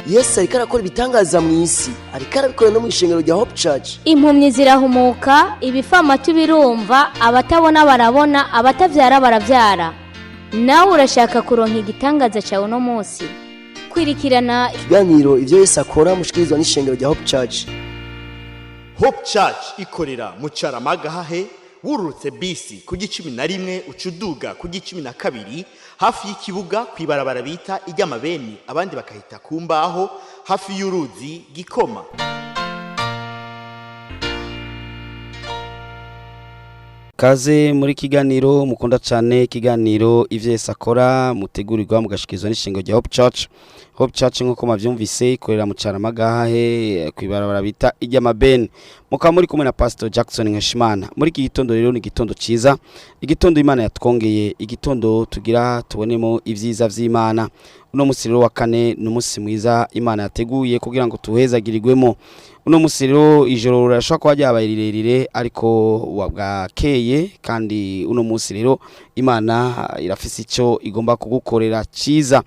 Yesu ariko arakora ibitangaza mu isi, ariko arabikora no mu ishengero rya Hope Church. Impumyi zirahumuka, ibifamatu birumva, abatabona barabona, abatabyara barabyara. Nawe urashaka kuronka igitangaza cyawe uno munsi? Kwirikirana ikiganiro Ibyo Yesu Akora mushikirizwa n'ishengero rya Hope Church. Hope Church ikorera mu Caramagahahe. Wururutse bisi ku 11, uca uduga ku 12, hafi y'ikibuga, ku ibarabara bita iry'amabeni, abandi bakahita ku mbaho, hafi y'uruzi Gikoma. Kaze muri kiganiro mukunda cyane, ikiganiro Ivyo Yesu Akora, mutegurirwa mugashikirizwa n'ishingo rya Hope Church. Hope Church, nk'uko mwavyumvise, ikorera mu Caramagahahe, kw'ibarabara bita iry'amabeni. Mukaba muri kumwe na Pastor Jackson Nkeshimana. Muri iki gitondo rero ni igitondo ciza, igitondo Imana yatwongeye, igitondo tugira tubonemo ivyiza vy'Imana. Uno musi rero wa kane ni umunsi mwiza Imana yateguye kugira ngo tuhezagirirwemo. Uno musi rero, ijoro rirashobora kuba ryabaye rirerire, ariko bwakeye, kandi uno musi rero Imana irafise icyo igomba kugukorera ciza.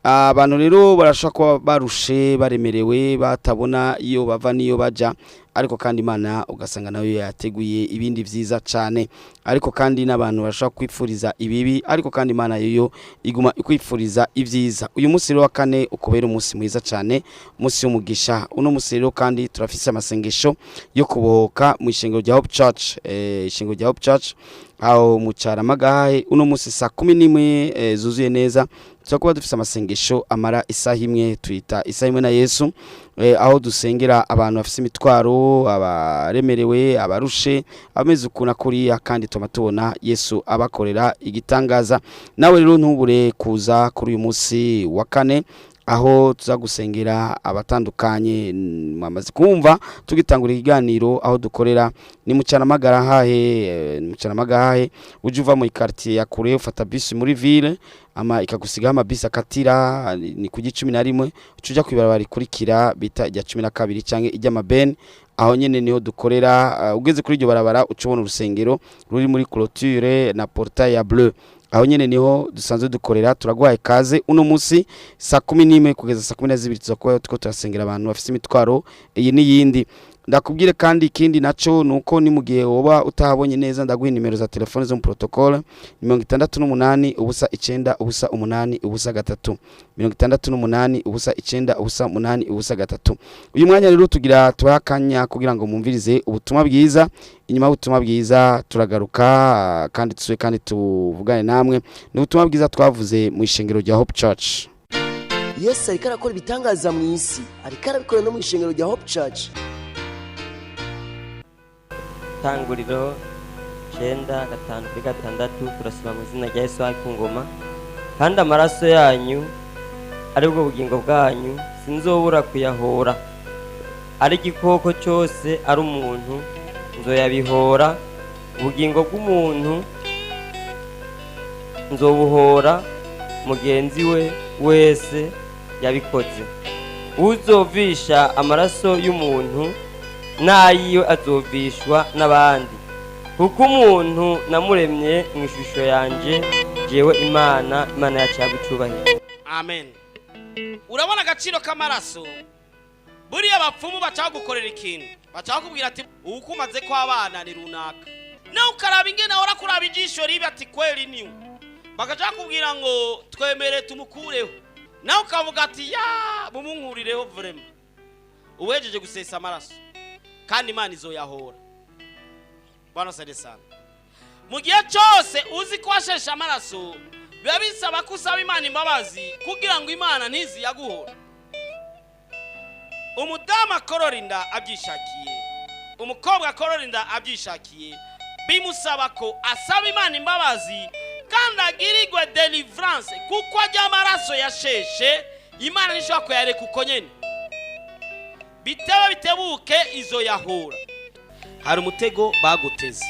Abantu rero barashobora kuba barushe, baremerewe, batabona iyo bava n'iyo baja, ariko kandi Imana ugasanga nayo yateguye ibindi vyiza cane. Ariko kandi n'abantu barashobora kwifuriza ibibi, ariko kandi Imana yo iguma ikwifuriza ibyiza. Uyu munsi rero wa kane ukubera umunsi mwiza cane, umunsi w'umugisha. Uno munsi rero kandi turafise amasengesho yo kubohoka mu ishengero rya Hope Church, ishengero rya Hope Church aho mu Caramagahe. Uno munsi saa 11 zuzuye neza turakuba dufise amasengesho amara isaha imwe, tuyita isaha imwe na Yesu, aho dusengera abantu bafise imitwaro, abaremerewe, abarushe, abameze ukuntu kuriya, kandi tuma tubona Yesu abakorera igitangaza. Nawe rero ntubure kuza kuri uyu munsi wa kane, aho tuza gusengera abatandukanye. Mwamaze kumva tugitangura ikiganiro aho dukorera ni mu Caramagara hahe, mu Caramagara hahe. Uje uva mu quartier ya kure, ufata bisi muri ville, ama ikagusigaho amabisi akatira ni ku 11, uca uja kw'ibarabara rikurikira bita irya 12 canke iry'amabeni. Aho nyene niho dukorera. Ugeze kuri iryo barabara, uca ubona urusengero ruri muri clôture na portail ya bleu. Aho nyene niho dusanzwe dukorera. Turaguhaye kaze uno munsi saa 11 kugeza saa 12, tuzakuba turiko turasengera abantu bafise imitwaro iyi n'iyindi. Ndakubwire kandi ikindi naco nuko ni mu gihe woba utahabonye neza, ndaguha nimero za telefone zo mu protocole: 68 0 9 0 8 0 3, 68 0 9 0 8 0 3. Uyu mwanya rero tugira tubahe akanya kugira ngo mumvirize ubutumwa bwiza. Inyuma y'ubutumwa bwiza turagaruka kandi tusube kandi tuvugane namwe. Ni ubutumwa bwiza twavuze mu ishengero rya Hope Church. Yesu ariko arakora ibitangaza mu isi, ariko arabikora no mu ishengero rya Hope Church. Tanguriro 9:5-6, turasoma mu izina rya Yesu ari ku ngoma: "Kandi amaraso yanyu, aribwo bugingo bwanyu, sinzobura kuyahora. Ari igikoko cyose, ari umuntu, nzoyabihora. Ubugingo bw'umuntu nzobuhora mugenzi we wese yabikoze. Uzovisha amaraso y'umuntu, n'ayiwe azovishwa n'abandi, kuko umuntu namuremye mu ishusho yanje, jewe Imana." Imana yacu yagucubahiro. Amen. Urabona agaciro k'amaraso? Buriya abapfumu baca bagukorera ikintu, baca bakubwira ati: "Uko umaze ko abana ni runaka." Nawe ukaraba ingene ahora kuraba ijisho ribi, ati: "Kweli niwe." Bagaca bakubwira ngo: "Twemere tumukureho." Nawe ukavuga ati: "Ya, bumunkurireho." Vraiment uwejeje gusesa amaraso, kandi Imana izoyahora. Bwana sade sana. Mu gihe cyose uzi ko washeshe amaraso, biba bisaba ko usaba Imana imbabazi kugira ngo Imana ntiziyaguhora. Umudamu akorora inda abyishakiye, umukobwa akorora inda abyishakiye, bimusaba ko asaba Imana imbabazi kandi agirirwe deliverance, kuko ajya amaraso yasheshe, Imana ntishobora kuyareka uko nyene. Bitebe bitebuke izo yahura. Hari umutego baguteze,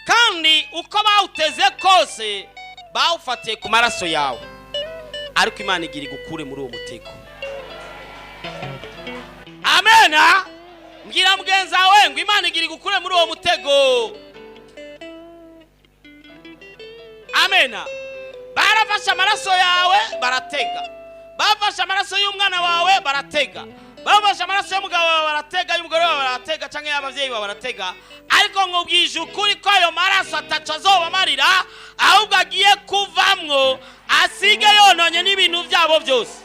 kandi uko bawuteze kose bawufatiye ku maraso yawe, ariko Imana igira igukure muri uwo mutego. Amena. Mbwira mugenzi wawe ngo: "Imana igira igukure muri uwo mutego." Amena. Barafashe amaraso yawe baratega, bafashe. Bafashe amaraso y'umwana wawe baratega, bafashe amaraso y'umugabo wawe baratega, y'umugore wawe baratega, cyangwa y'ababyeyi bawe baratega. Ariko nkubwije ukuri ko ayo maraso ataco azobamarira, ahubwo agiye kuvamwo asige yononye n'ibintu byabo byose.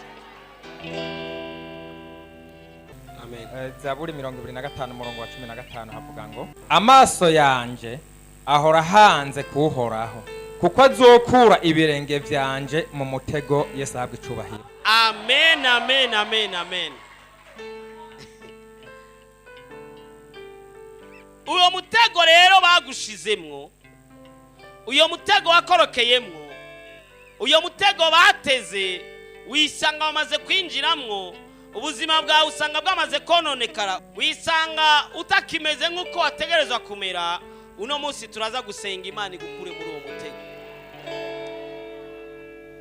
Amen. Zaburi 25 umurongo wa 15 havuga ngo: "Amaso yanje ahora hanze kuhoraho, kuko azokura ibirenge vyanje mu mutego." Yesu ahabwa icubahiro. Amen, amen, amen, amen. Uwo mutego rero bagushizemwo, uyo mutego wakorokeyemwo, uyo mutego bateze, wisanga wamaze kwinjiramwo, ubuzima bwawe usanga bwamaze kononekara, wisanga utakimeze nk'uko wategerezwa kumera. Uno munsi turaza gusenga Imana igukure muri uwo mutego.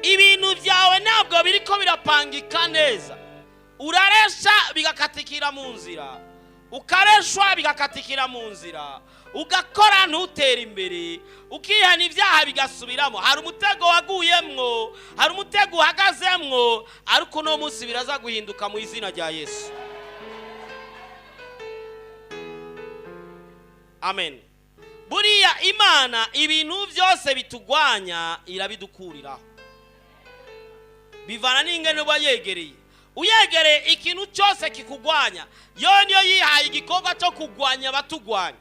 Ibintu byawe ntabwo biriko birapangika neza, uraresha bigakatikira mu nzira, ukareshwa bigakatikira mu nzira, ugakora ntutere imbere, ukihana ibyaha bigasubiramo. Hari umutego waguyemwo, hari umutego uhagazemwo, ariko uno munsi biraza guhinduka mu izina rya Yesu. Amen. Buriya Imana ibintu byose bitugwanya irabidukuriraho, bivana n'ingene uba yegereye. Uyegereye ikintu cyose kikugwanya, yo niyo yihaye igikorwa cyo kugwanya abatugwanya.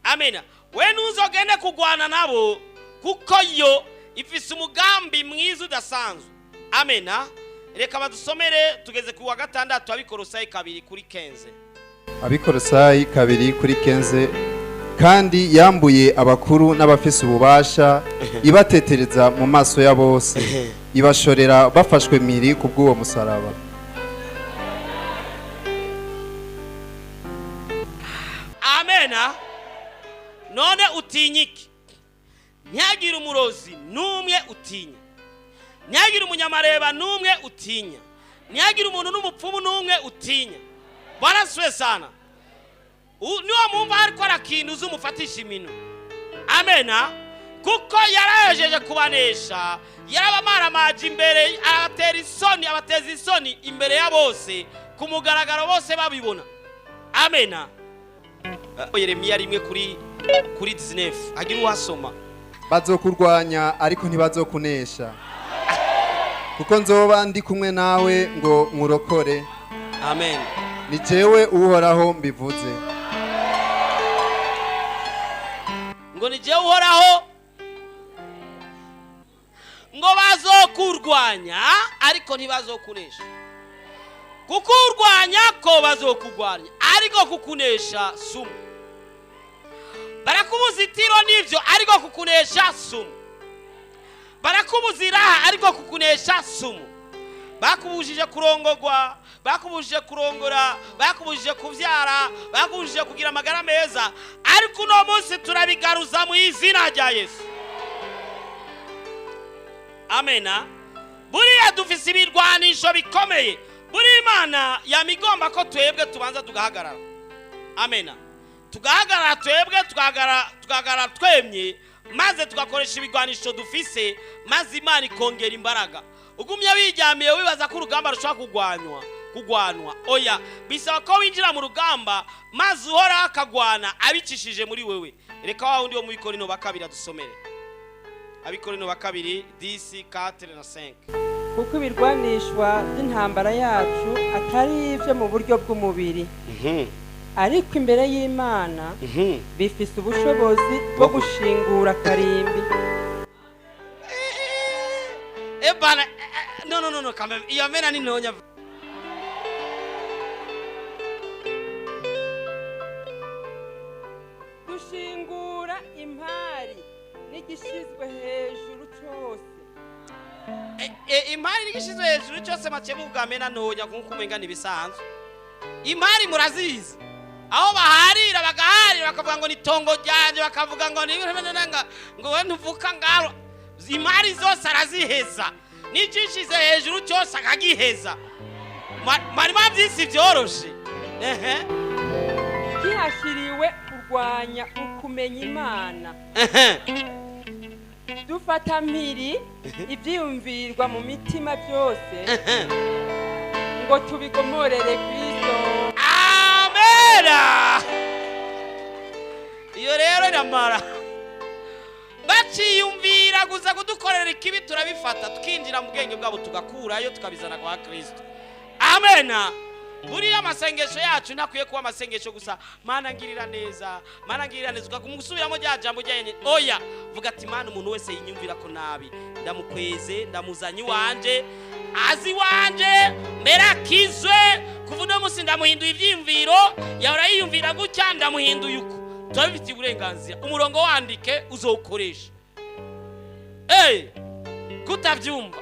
Amena. We ntuzogende kugwana nabo, kuko yo ifise umugambi mwiza udasanzwe. Amena. Reka badusomere, tugeze ku wa gatandatu, Abikorosayi 2:15. Abikorosayi 2:15: "Kandi yambuye abakuru n'abafise ububasha, ibatetereza mu maso ya bose, ibashorera bafashwe miri ku bw'uwo musaraba." Amena. None utinya iki? Ntihagire umurozi n'umwe utinya, ntihagire umunyamareba n'umwe utinya, ntihagire umuntu n'umupfumu n'umwe utinya. Barasuwe sana. Niwo mumva ariko arakintu uzumufatisha iminwe. Amena. Kuko yarahejeje kubanesha, yarabamaramaje imbere, abatera isoni, abateza isoni imbere ya bose, ku mugaragaro bose babibona. Amena. Yeremiya 1:19, hagira uwasoma. "Bazokurwanya ariko ntibazokunesha, kuko nzoba ndi kumwe nawe ngo nkurokore." Amen. "Ni jewe Uhoraho mbivuze." Ngo ni jewe Uhoraho. Ngo bazokurwanya ariko ntibazokunesha, kukurwanya ko bazokurwanya ariko kukunesha sumu. Barakubuza itiro n'ibyo ariko kukunesha sumu. Barakubuza iraha ariko kukunesha sumu. Bakubujije kurongogwa, bakubujije kurongora, bakubujije kubyara, bakubujije kugira amagara meza, ariko uno munsi turabigaruza mu izina rya Yesu. Amena. Buriya dufise ibirwanisho bikomeye. Buriya Imana yamigomba ko twebwe tubanza tugahagarara. Amena. Tugahagarara twebwe, tugahagarara twemye, maze tugakoresha ibigwanisho dufise, maze Imana ikongera imbaraga. Ugumye wijyamiye wibaza ko urugamba rushobora kugwanwa, oya, bisaba ko winjira mu rugamba maze Uhoraho akagwana abicishije muri wewe. Reka wa wundi wo mu Bikorino ba kabiri adusomere. Abikorino ba kabiri 10 4 na 5. "Kuko ibirwanishwa by'intambara yacu atari ibyo mu buryo bw'umubiri, ariko imbere y'Imana bifise ubushobozi bwo gushingura karimbi." Ebana, no, no, no, no, quand même, iyo amena ni ntonya. "Dushingura impari n'igishizwe hejuru cyose." Impari n'igishizwe hejuru cyose, make muvuga amena ntonya nkuko umenga ntibisanzwe. Impari murazizi, aho baharira bagaharira bakavuga ngo ni tongo ryanjye, bakavuga ngo ni ngo we ntuvuka ngaro. Imari zose araziheza, n'icishize hejuru cyose akagiheza. Mwari mwabyisi byoroshe. Ehe. "Gihashiriwe kurwanya ukumenya Imana." Ehe. "Dufata mpiri ibyiyumvirwa mu mitima byose." Ehe. Ngo tubigomorere Kristo. Amena. Iyo rero iramara baciyumvira gusa kudukorera ikibi, turabifata tukinjira mu bwenge bwabo, tugakurayo tukabizana kwa Kristo. Amena. Buriya amasengesho yacu ntakwiye kuba amasengesho gusa: "Mana ngirira neza, Mana ngirira neza," ukaguma gusubiramo rya jambo ryanyu. Oya, vuga ati: "Mana, umuntu wese yinyumvira ko nabi ndamukweze, ndamuzanye iwanje, azi iwanje mbere akizwe. Kuva uno munsi ndamuhinduye ivyiyumviro, yahora yiyumvira gutya, ndamuhinduye uko." Turabifitiye uburenganzira. Umurongo wandike, uzowukoresha. Hey, kutavyumva,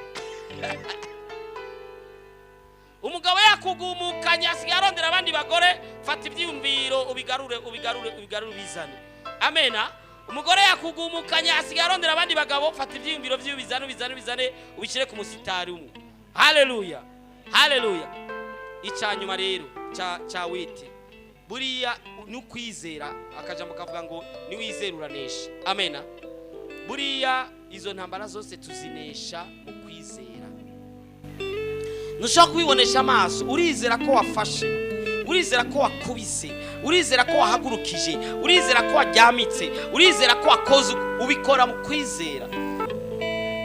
umugabo yakugumukanye asigaye arondera abandi bagore, fata ibyiyumviro ubigarure, ubigarure, ubigarure, ubizane. Amena. Umugore yakugumukanye asigaye arondera abandi bagabo, fata ibyiyumviro byiwe ubizane, ubizane, ubizane, ubishyire ku musitari umwe. Haleluya, haleluya. Icya nyuma rero cya wite, buriya ni ukwizera. Akajambo kavuga ngo niwizera uranesha. Amena. Buriya izo ntambara zose tuzinesha mu kwizera. Ntushobora kubibonesha amaso. Urizera ko wafashe, urizera ko wakubise, urizera ko wahagurukije, urizera ko waryamitse, urizera ko wakoze. Ubikora mu kwizera.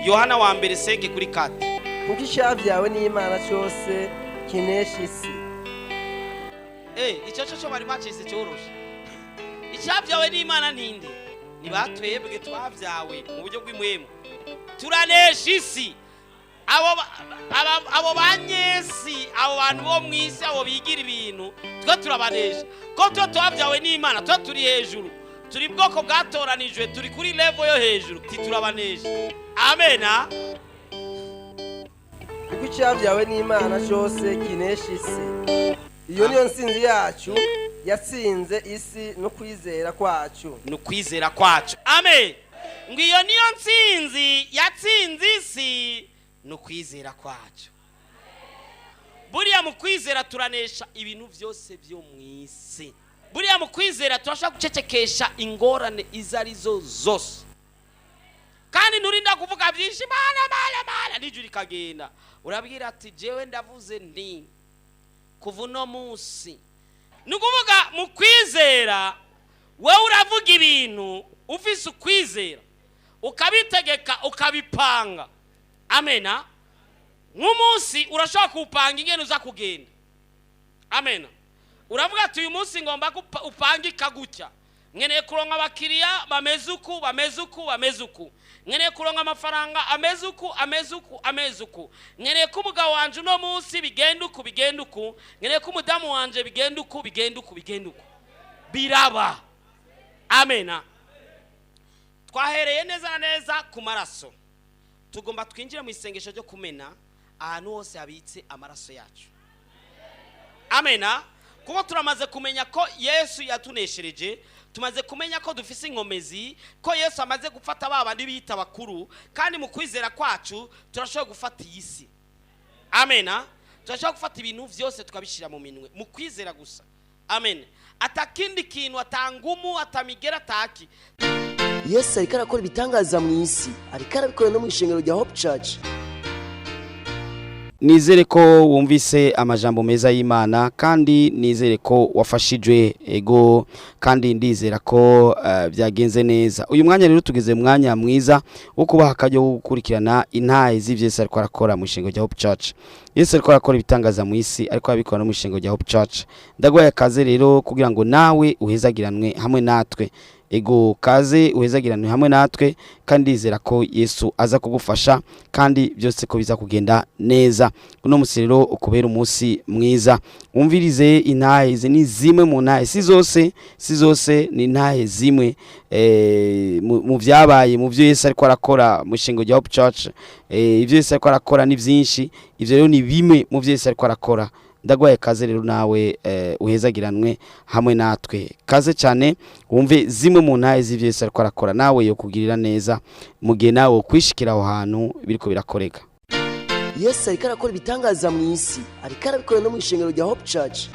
Yohana wa mbere 5:4. Kuko icyabyawe n'Imana cyose kinesha isi. Icyo cyo bari bacise cyoroshe. Icyabyawe n'Imana ninde? Ni batwebwe twabyawe mu buryo bw'impwemu, turanesha isi. Abo banyesi, abo bantu bo mu isi, abo bigira ibintu, twe turabanesha ko twe twabyawe n'Imana, twe turi hejuru, turi bwoko bwatoranijwe, turi kuri level yo hejuru, turabanesha. Amena. Kuko icyabyawe n'Imana cyose kinesha isi. Iyo niyo nsinzi yacu yatsinze isi, no kwizera kwacu. Ni ukwizera kwacu. Amen. Ngo iyo niyo nsinzi yatsinze isi, ni ukwizera kwacu. Buriya mu kwizera turanesha ibintu byose byo mu isi. Buriya mu kwizera turashobora gucecekesha ingorane izo ari zo zose, kandi nturinda kuvuga byinshi: "Mana, Mana, Mana," n'ijwi rikagenda. Urabwira ati: "Jewe ndavuze nti kuva uno munsi." Ni ukuvuga mu kwizera wowe uravuga ibintu ufise ukwizera, ukabitegeka, ukabipanga. Amena. Nk'umunsi urashobora kuwupanga ingene uza kugenda. Amena. Uravuga ati: "Uyu munsi ngomba upangika gutya, nkeneye kuronka abakiriya bameze uku, bameze uku, bameze uku, nkeneye kuronka amafaranga ameze uku, ameze uku, ameze uku, nkeneye ko umugabo wanje uno munsi bigenda uku, bigenda uku, nkeneye ko umudamu wanje bigenda uku, bigenda uku, bigenda uku." Biraba. Amena. Twahereye neza na neza ku maraso. Tugomba twinjire mu isengesho ryo kumena ahantu hose habitse amaraso yacu. Amena. Kuko turamaze kumenya ko Yesu yatuneshereje, tumaze kumenya ko dufise inkomezi, ko Yesu amaze gufata ba bandi bita bakuru, kandi mu kwizera kwacu turashobora gufata iyi si. Amena. Turashobora gufata ibintu byose tukabishyira mu minwe mu kwizera gusa. Amen. Atakindi kintu, atangumu, atamigera, ataki. Yesu ariko arakora ibitangaza mu isi, ariko arabikora no mu ishengero rya Hope Church. Nizere ko wumvise amajambo meza y'Imana, kandi nizere ko wafashijwe. Ego, kandi ndizera ko byagenze neza. Uyu mwanya rero tugeze mu mwanya mwiza wo kubaha akaryo ko gukurikirana intahe z'ivyo Yesu ariko arakora mu ishengero rya Hope Church. Yesu ariko arakora ibitangaza mu isi, ariko abikora no mu ishengero rya Hope Church. Ndaguhaye akaze rero kugira ngo nawe uhezagiranwe hamwe natwe. Ego, kaze uhezagiranwe hamwe natwe, kandi ndizera ko Yesu aza kugufasha kandi byose ko biza kugenda neza. Uno musi rero ukubera umunsi mwiza, wumvirize intahe. Izi ni zimwe mu ntahe, si zose, si zose, ni intahe zimwe mu byabaye, mu byo Yesu ariko arakora mu ishengero rya Hope Church. Ibyo Yesu ariko arakora ni byinshi, ibyo rero ni bimwe mu byo Yesu ariko arakora. Ndaguhaye kaze rero nawe uhezagiranwe hamwe natwe. Kaze cyane wumve zimwe mu ntahe z'ibyo Yesu ariko arakora, nawe yo kugirira neza mu gihe nawe ukwishikira aho hantu biriko birakoreka. Yesu ariko arakora ibitangaza mu isi, ariko arabikora no mu ishengero rya Hope Church.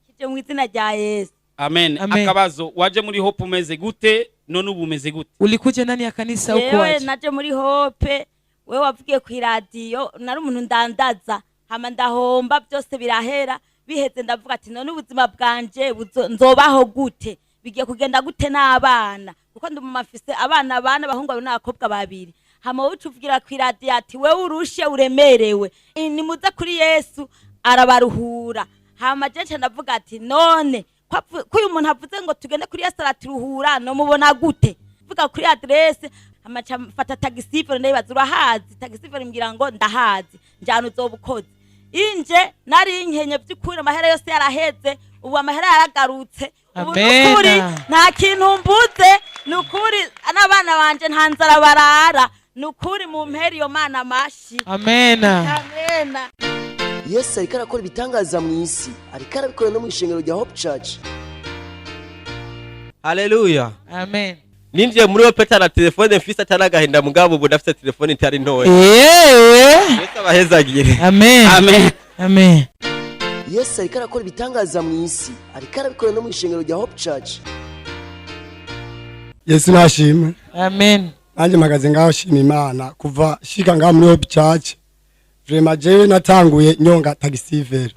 Kije mu izina rya Yesu. Amen. Amen. Akabazo: waje muri Hope umeze gute? None ubu umeze gute? Ulikuja ndani ya kanisa huko Yewe aje? Naje muri Hope, wewe wavugiye ku iradiyo, nari umuntu ndandaza. Hama ndahomba, byose birahera. Biheze ndavuga ati: "None ubuzima bwanje nzobaho gute? Bigiye kugenda gute n'abana?" Kuko ndi mu mafise abana bane, abahungu babiri n'abakobwa babiri. Hama wowe ucuvugira ku iradiyo ati: "Wewe urushe, uremerewe, nimuze kuri Yesu arabaruhura." Hama jewe ndavuga ati: "None ko uyu muntu avuze ngo tugende kuri Yesu araturuhura, nomubona gute?" Vuga kuri adresse. Hama nca mfata taxi-vélo, ndayibaza: "Urahazi?" Taxi-vélo imbwira ngo: "Ndahazi, njyana uzoba ukoze." Inje nari nkenye by'ukuri, amahera yose yaraheze. Ubu amahera yaragarutse ubu. Amen. Nukuri nta kintu mbuze, ni ukuri, n'abana banje nta nzara barara. Ni ukuri mu mpera iyo Mana amashi. Amena. Amena. Yesu ariko arakora ibitangaza mu isi, ariko arabikora no mu ishengero rya Hope Church. Haleluya. Amen. Ninjiye muri Hope na telefone mfise atari agahinda, mugabo ubu ndafise telefone itari ntoya. Yesu abahezagire. Amen. Amen. Amen. Yesu ariko arakora ibitangaza mu isi, ariko arabikora no mu ishengero rya Hope Church. Yesu nashimwe. Amen. Nanjye mpagaze ngaho shima Imana kuva shika ngaho muri Hope Church. Vraiment, jewe natanguye nyonga taxi-vélo,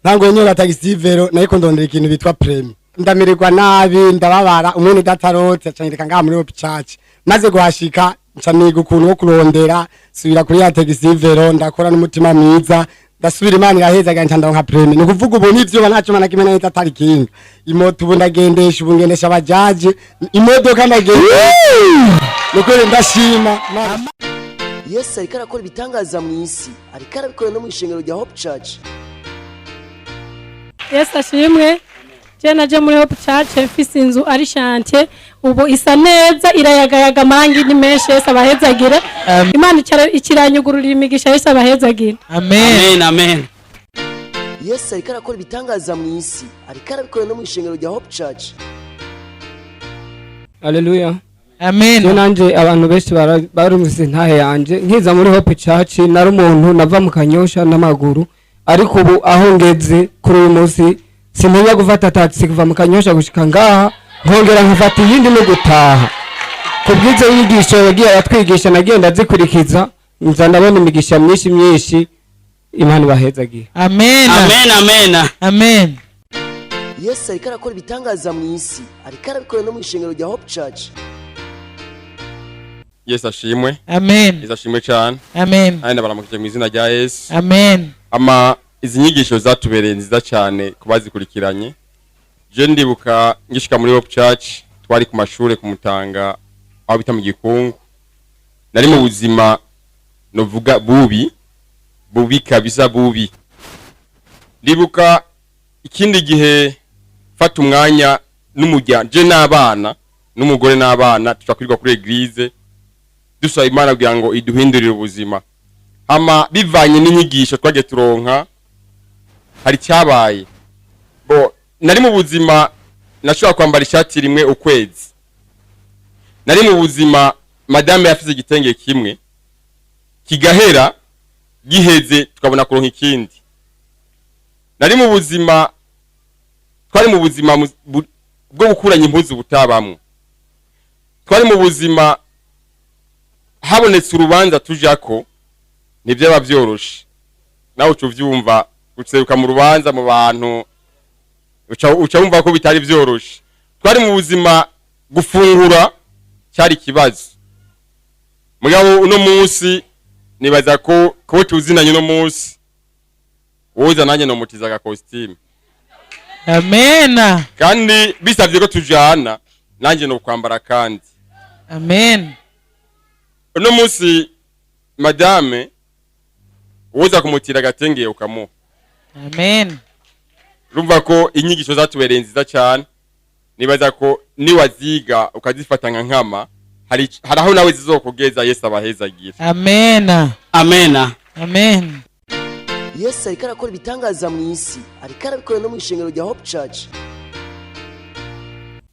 ntanguye nyonga taxi-vélo, nariko ndondera ikintu bitwa permis, ndamererwa nabi, ndababara. Umwene datarotse acanyereka ngaha muri Hope Church. Maze guhashika, nca niga ukuntu wo kurondera, subira kuri ya taxi-vélo, ndakora n'umutima mwiza, ndasubira, Imana iraheza, nca ndonka permis. Ni ukuvuga ubu n'ivyuma nta cuma na kimwe nahita atari kinga imoto. Ubu ndagendesha, ubu ngendesha abajaji, imodoka ndagendesha. Nukuri ndashima Imana. Yesu ariko arakora ibitangaza mu isi, ariko arabikora no mu ishengero rya Hope Church. Yesu ashimwe. Je naje muri Hope Church mfise inzu ari chantier, ubu isa neza, irayagayaga, amarangi ni menshi. Yesu abahezagire. Imana ikiranyugururira imigisha. Yesu abahezagire. Amen. Amen, amen. Yesu ariko arakora ibitangaza mu isi, ariko arabikora no mu ishengero rya Hope Church. Haleluya. Amen. Je nanje abantu benshi barumvise ntahe yanje nkiza muri Hope Church. Nari umuntu nava mu Kanyosha n'amaguru, ariko ubu aho ngeze kuri uyu munsi sintinya gufata taxi kuva mu Kanyosha gushika ngaha, nkongera nkafata iyindi no gutaha. Ku bw'izo nyigisho yagiye aratwigisha, nagiye ndazikurikiza, nza ndabona imigisha myinshi myinshi. Imana ibahezagiye. Amen. Amen, amen. Amen. Yesu ariko arakora ibitangaza mu isi, ariko arabikora no mu ishengero rya Hope Church. Yesu ashimwe. Amen. Yesu ashimwe cyane. Amen. Kandi ndabaramukije mu izina rya Yesu. Amen. Ama izi nyigisho zatubereye nziza cyane ku bazikurikiranye. Je ndibuka ngishika muri Hope Church, twari ku mashure ku Mutanga, aho bita mu Gikungu. Nari mu buzima novuga bubi bubi kabisa, bubi. Ndibuka ikindi gihe fata umwanya n'umuryango, je n'abana n'umugore n'abana, tuja kwirirwa kuri église dusaba Imana kugira ngo iduhindurire ubuzima. Hama bivanye n'inyigisho twagiye turonka, hari icyabaye. Bo nari mu buzima nashobora kwambara ishati rimwe ukwezi. Nari mu buzima madame yafise igitenge kimwe kigahera, giheze tukabona kuronka ikindi. Nari mu buzima, twari mu buzima bwo gukuranya impuzu butabamwo. Twari mu buzima habonetse urubanza tujako ntibyaba byoroshe. Nawe uca uvyumva, guseruka mu rubanza mu bantu, uca wumva ko bitari byoroshe. Twari mu buzima gufungura cyari ikibazo. Mugabo uno munsi nibaza ko tuzinanye, uno munsi woza nanjye nomutiza agakositimu. Amen. Kandi bisabye ko tujana, nanjye no kwambara kandi. Amen. Uno munsi madame woza kumutira agatenge ukamuha. Amen. Urumva ko inyigisho zatubereye nziza cyane. Nibaza ko niwaziga ukazifata nka nkama, hari aho nawe zizokugeza. Yesu abahezagira. Amen. Amena. Amen. Yesu ariko arakora ibitangaza mu isi, ariko arabikora no mu ishengero rya Hope Church.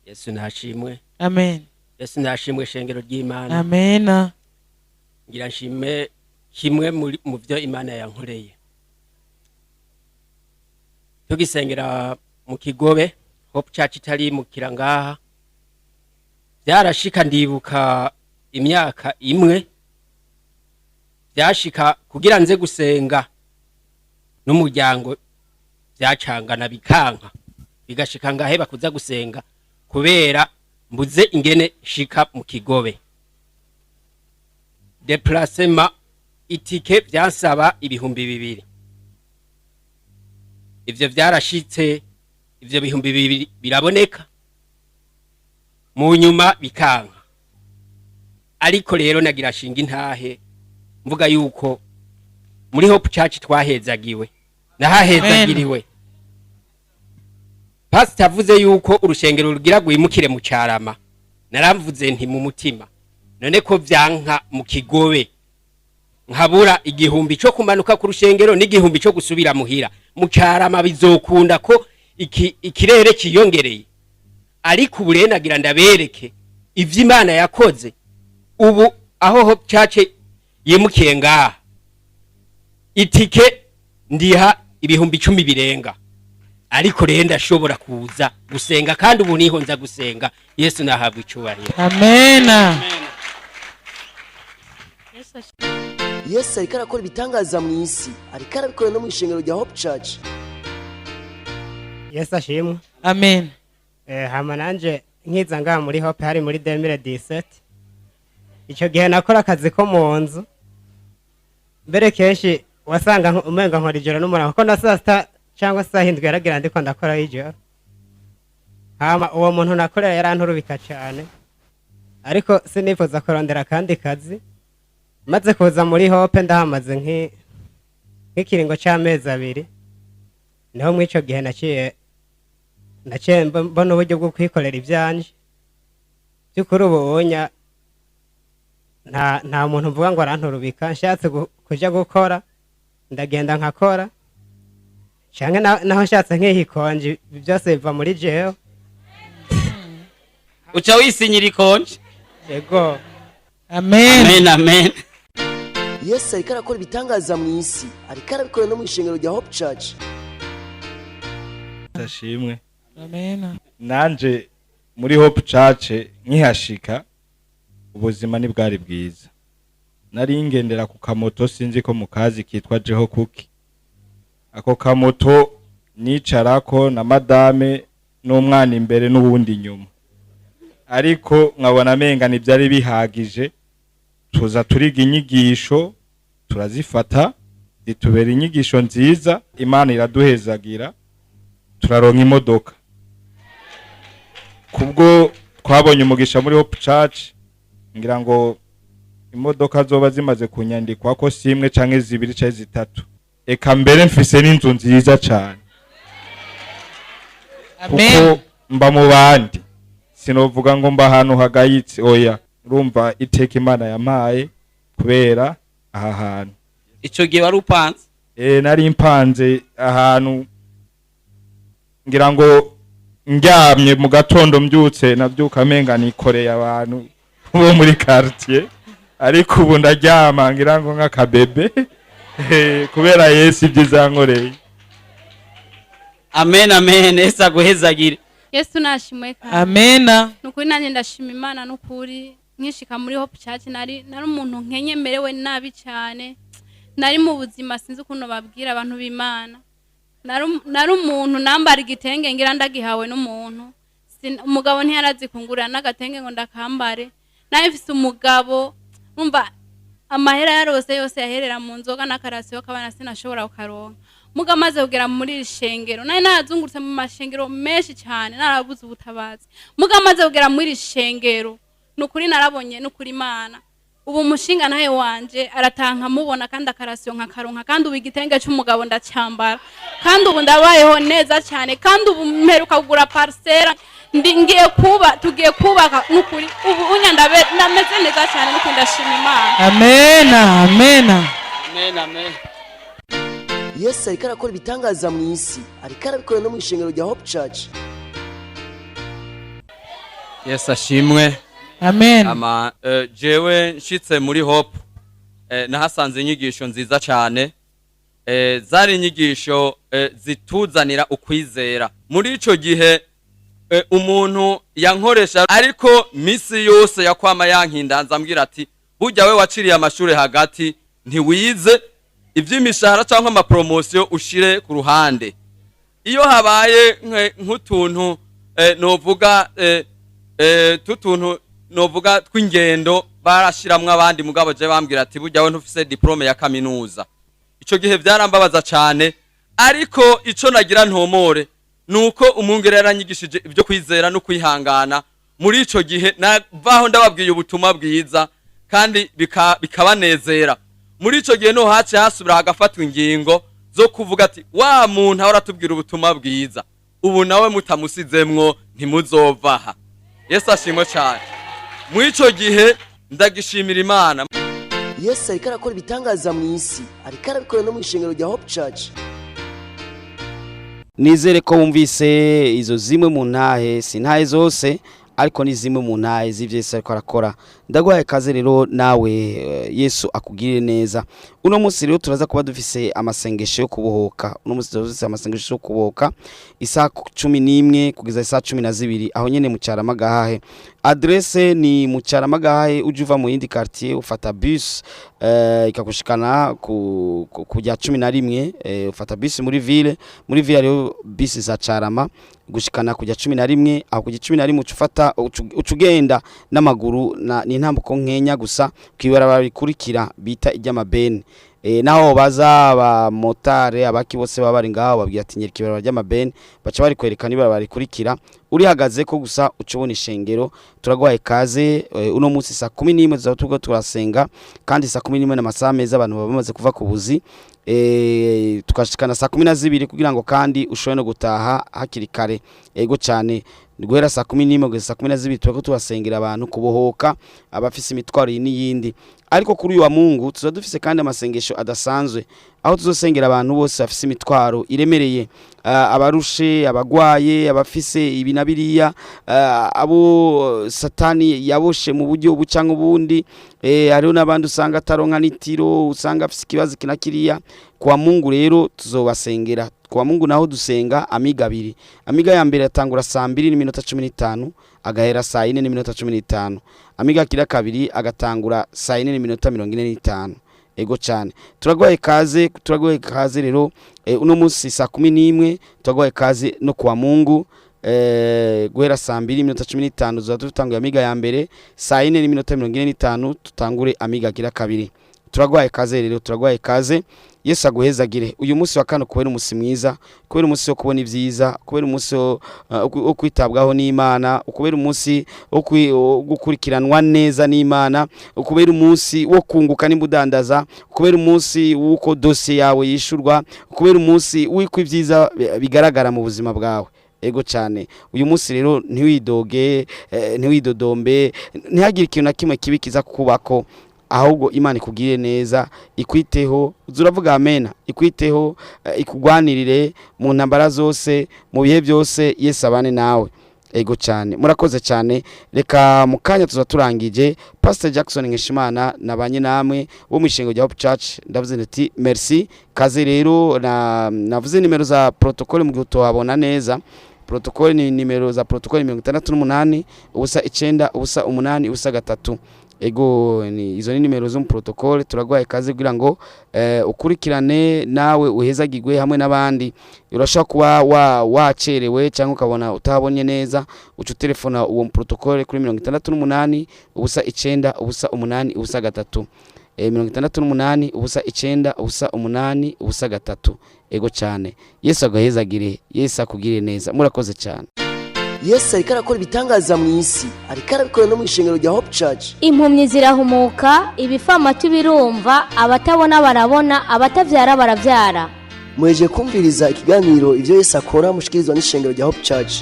Yesu nashimwe. Amen. Yesu nashimwe, shengero ry'Imana. Amen. Ngira nshime kimwe mu byo Imana yankoreye. Tugisengera mu Kigobe, Hope Church itari mu kirangaha, byarashika, ndibuka imyaka imwe byashika kugira nze gusenga. N'umuryango byacangana bikanka, bigashika ngaheba kuza gusenga kubera mbuze ingene shika mu Kigobe. Déplacement, itike byansaba 2000. Ivyo vyarashitse, ivyo 2000 biraboneka, mu nyuma bikanka. Ariko rero nagira shinga intahe mvuga yuko muri Hope Church twahezagiwe, nahahezagiriwe. Pastor avuze yuko urushengero rugira rwimukire mu Carama, naravuze nti mu mutima: none ko vyanka mu Kigobe, nkabura 1000 cyo kumanuka ku rushengero n'1000 cyo gusubira muhira, mu Carama bizokunda ko ikirere kiyongereye? Ariko ubu rero nagira ndabereke ivyo Imana yakoze. Ubu aho Hope Church yimukiye ngaha, itike ndiha 10,000 birenga, ariko rero ndashobora kuza gusenga, kandi ubu niho nza gusenga. Yesu nahabwa icubahiro. Amena. Yesu ariko arakora ibitangaza mu isi, ariko arabikora no mu ishengero rya Hope Church. Yesu ashimwe. Amen. Hama nanje nkiza ngaha muri Hope hari muri 2017. Icyo gihe nakora akazi ko mu nzu, mbere kenshi wasanga umenga nkora ijoro n'umurango, kuko na saa sita cyangwa saa hindwi yaragira ndiko ndakora ijoro. Hama uwo muntu nakorera yaranturubika cyane, ariko sinifuza kurondera akandi kazi. Maze kuza muri Hope ndahamaze nk'ikiringo c'amezi 2, niho muri ico gihe naciye mbona uburyo bwo kwikorera ivyanje. By'ukuri ubu unya nta muntu mvuga ngo aranturubika. Nshatse kuja gukora ndagenda nkakora, canke naho nshatse nkihikonje, byose biva muri jewe. Uca wisinyira ikonje. Yego. Amen. Amen, amen. Yesu ariko arakora ibitangaza mu isi, ariko arabikora no mu ishengero rya Hope Church. Ndashimwe. Amen. Nanje muri Hope Church nkihashika, ubuzima ntibwari bwiza. Nari ngendera ku kamoto, sinzi ko mukazi, kitwa Jeho Kuki. Ako kamoto nicarako na madame n'umwana imbere n'uwundi inyuma, ariko nkabona amenga ntibyari bihagije. Tuza turiga inyigisho, turazifata, zitubera inyigisho nziza. Imana iraduhezagira, turaronka imodoka kubwo twabonye umugisha muri Hope Church. Ngira ngo imodoka zoba zimaze kunyandikwa ko si imwe canke zibiri canke zitatu, eka mbere mfise n'inzu nziza cane, kuko mba mu bandi, sinovuga ngo mba ahantu hagayitse, oya. Urumva iteka Imana yampaye kubera aha hantu. Ico gihe wari upanze? Nari mpanze ahantu, ngira ngo ndyamye mu gatondo mbyutse nabyuka amenga nikoreye abantu bo muri quartier, ariko ubu ndaryama ngira ngo nk'akabebe, kubera Yesu ibyiza yankoreye. Amen, amen. Yesu aguhezagire. Yesu nashimwe kandi. Amena. Nukuri nanjye ndashima Imana. Nukuri nkishika muri Hope Church nari umuntu nkenye, merewe nabi cyane, nari mu buzima sinzi ukuntu babwira abantu b'Imana. Nari umuntu nambara igitenge ngira ndagihawe n'umuntu. Umugabo ntiyarazi kungurira n'agatenge ngo ndakambare. Nari mfise umugabo, umva, amahera yarose yose yaherera mu nzoga, n'akarasiyo k'abana sinashobora kukaronka. Muga amaze kugera muri iri shengero, nari narazungurutse mu mashengero menshi cyane, narabuze ubutabazi. Muga amaze kugera muri iri shengero, nukuri narabonye nukuri Imana. Ubu umushinga nawe wanje aratanka mubona, kandi akarasiyo nkakaronka, kandi ubu igitenge c'umugabo ndacyambara, kandi ubu ndabayeho neza cyane, kandi ubu mperuka kugura parcelle, ndi ngiye kuba tugiye kubaka. Nukuri ubu unya ndameze neza cyane, nukuri ndashima Imana. Amena, amena. Amen, amen. Yesu ariko arakora ibitangaza mu isi, ariko arabikora no mu ishengero rya Hope Church. Yesu ashimwe. Amen. Ama jewe nshitse muri Hope, nahasanze inyigisho nziza cyane. Zari inyigisho zituzanira ukwizera. Muri ico gihe umuntu yankoresha, ariko misi yose yakwama yankindanza ambwira ati: "Burya we waciriye amashuri hagati, ntiwize." Iby'imishahara cyangwa amaporomosiyo ushire ku ruhande. Iyo habaye nk'utuntu novuga tutuntu novuga tw'ingendo, barashiramwo abandi, mugabo je bambwira ati: "Burya we ntufise diplôme ya kaminuza." Ico gihe byarambabaza cane, ariko ico nagira ntomore nuko umwungere yaranyigishije ibyo kwizera no kwihangana. Muri ico gihe navaho ndababwiye ubutumwa bwiza kandi bikabanezera. Muri ico gihe no hace hasubira hagafatwa ingingo zo kuvuga ati: "Wa muntu ahora atubwira ubutumwa bwiza, ubu nawe mutamusizemwo ntimuzovaha." Yesu ashimwe cyane. Muri ico gihe ndagishimira Imana. Yesu ariko arakora ibitangaza mu isi, ariko arabikora no mu ishengero rya Hope Church. Nizere ko wumvise izo zimwe mu ntahe, si ntahe zose, ariko ni zimwe mu ntahe z'ibyo Yesu ariko arakora. Ndaguhaye kaze rero nawe, Yesu akugirire neza. Uno munsi rero turaza kuba dufise amasengesho yo kubohoka. Uno munsi turaza dufise amasengesho yo kubohoka isaha 11 kugeza isaha 12, aho nyene mu Carama Gahahe. Adresse ni mu Carama Gahahe. Uje uva mu yindi quartier, ufata bus ikagushikana kujya 11. Ufata bus muri ville. Muri ville hariho bus za Carama gushikana kujya 11. Aho kujya 11 uca ufata uca ugenda n'amaguru na ni intambuko nkenya gusa kwibarabara rikurikira bita iry'amabeni. Naho baza abamotari, abaki bose baba bari ngaho, babwira ati: "Nyereka ibarabara ry'amabeni." Baca bari kwerekana ibarabara rikurikira, urihagaze ko gusa uca ubona ishengero. Turaguhaye kaze. Uno munsi saa 11 tuzaba turiko turasenga, kandi saa 11 n'amasaha meza, abantu baba bamaze kuva ku buzi, tukashikana saa 12 kugira ngo kandi ushobore no gutaha hakiri kare. Ego cyane, guhera saa 11 kugeza saa 12 turiko turasengera abantu kubohoka, abafise imitwaro iyi n'iyindi. Ariko kuri uyu wa Mungu tuza dufise kandi amasengesho adasanzwe, aho tuzosengera abantu bose bafise imitwaro iremereye, abarushe, abagwaye, abafise ibi na biriya, abo Satani yaboshe mu buryo ubu canke ubundi. Hariho n'abandi usanga ataronka n'itiro, usanga afise ikibazo iki na kiriya. Kwa Mungu rero tuzobasengera. Kwa Mungu naho dusenga amiga abiri. Amiga ya mbere atangura saa 2:15, agahera saa 4:15. Amiga kira kabiri agatangura saa 4:45. Ego cyane, turaguhaye kaze, turaguhaye kaze rero. Uno munsi saa 11 turaguhaye kaze no kwa Mungu. Guhera saa 2:15 tuzaba dutanguye amiga ya mbere, saa 4:45 tutangure amiga gira kabiri. Turaguhaye kaze rero, turaguhaye kaze. Yesu aguhezagire. Uyu munsi wa kano kubera umunsi mwiza, kubera umunsi wo kubona ibyiza, kubera umunsi wo kwitabwaho n'Imana, kubera umunsi wo gukurikiranwa neza n'Imana, kubera umunsi wo kunguka nimba udandaza, kubera umunsi w'uko dosiye yawe yishurwa, kubera umunsi w'uko ibyiza bigaragara mu buzima bwawe. Ego cyane, uyu munsi rero ntiwidoge, ntiwidodombe, ntihagire ikintu na kimwe kibi kiza kukubako, ahubwo Imana ikugirire neza, ikwiteho. Uza uravuga amena. Ikwiteho, ikugwanirire mu ntambara zose, mu bihe byose. Yesu abane nawe. Ego cyane, murakoze cyane. Reka mu kanya tuza turangije. Pastor Jackson Nkeshimana nabanye namwe wo mu ishengo rya Hope Church. Ndavuze nti merci, kaze rero. Navuze nimero za protocole mu gihe utohabona neza. Protocole ni nimero za protocole 68 0 9 0 8 0 3. Ego, ni izo ni nimero zo mu protocole. Turaguhaye kaze kugira ngo ukurikirane nawe uhezagirwe hamwe n'abandi. Urashobora kuba wacerewe cyangwa ukabona utahabonye neza, uca utelefona uwo mu protocole kuri 68 0 9 0 8 0 3, 68 0 9 0 8 0 3. Ego cyane, Yesu agahezagire, Yesu akugirire neza. Murakoze cyane. Yesu ariko arakora ibitangaza mu isi, ariko arabikora no mu ishengero rya Hope Church. Impumyi zirahumuka, ibifamatu birumva, abatabona barabona, abatabyara barabyara. Muheje kumviriza ikiganiro ibyo Yesu akora, mushikirizwa n'ishengero rya Hope Church.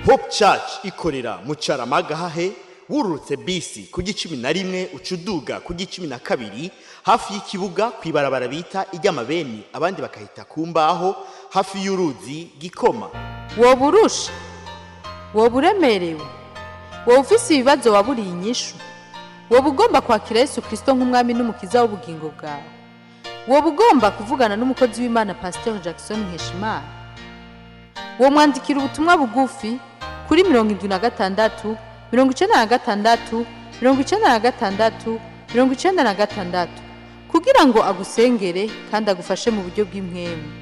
Hope Church ikorera mu Carama Gahahe. Wururutse bisi ku 11, uca uduga ku 12, hafi y'ikibuga, ku ibarabara bita iry'amabeni, abandi bakahita ku mbaho, hafi y'uruzi Gikoma. Woba urusha, woba uremerewe, woba ufise ibibazo waburiye inyishu, woba ugomba kwakira Yesu Kirisito nk'umwami n'umukiza w'ubugingo bwawe, woba ugomba kuvugana n'umukozi w'Imana Pasiteri Jackson Nkeshimana, womwandikira ubutumwa bugufi kuri 76 96 96 96. Kugira ngo agusengere kandi agufashe mu buryo bw'impwemu.